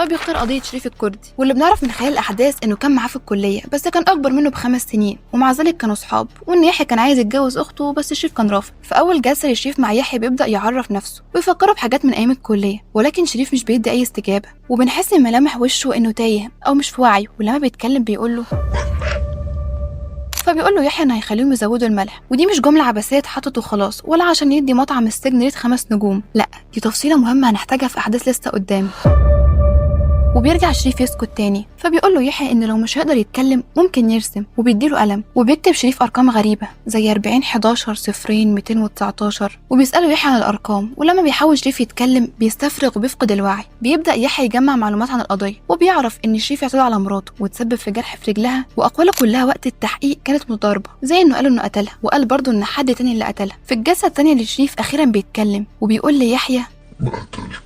فبيختار قضية شريف الكردي، واللي بنعرف من خلال الاحداث انه كان معاه في الكلية بس كان اكبر منه ب5 سنين، ومع ذلك كانوا صحاب، وان يحيى كان عايز يتجوز اخته بس شريف كان رافض. في اول جلسه لشريف مع يحيى بيبدا يعرف نفسه ويفكره بحاجات من ايام الكلية، ولكن شريف مش بيدي اي استجابة، وبنحس من ملامح وشه انه تايه او مش في وعيه، ولما بيتكلم بيقول له، فبيقول له يحيى انه هيخليهم يزودوا الملح. ودي مش جملة عبثية اتحطت وخلاص، ولا عشان يدي مطعم السجن rate 5 نجوم، لا دي تفصيله مهمة هنحتاجها في احداث لسه قدام. وبيرجع شريف يسكت تاني، فبيقول له يحيى ان لو مش هيقدر يتكلم ممكن يرسم، وبيديله قلم وبيكتب شريف ارقام غريبة زي 40 11 0 219، وبيساله يحيى عن الارقام، ولما بيحاول شريف يتكلم بيستفرغ وبيفقد الوعي. بيبدا يحيى يجمع معلومات عن القضية، وبيعرف ان شريف اعتدى على مراته وتسبب في جرح في رجلها، واقواله كلها وقت التحقيق كانت متضاربة، زي انه قال انه قتلها وقال برضه ان حد تاني اللي قتلها. في الجلسة التانية لشريف اخيرا بيتكلم وبيقول ليحيى ما قتلتش.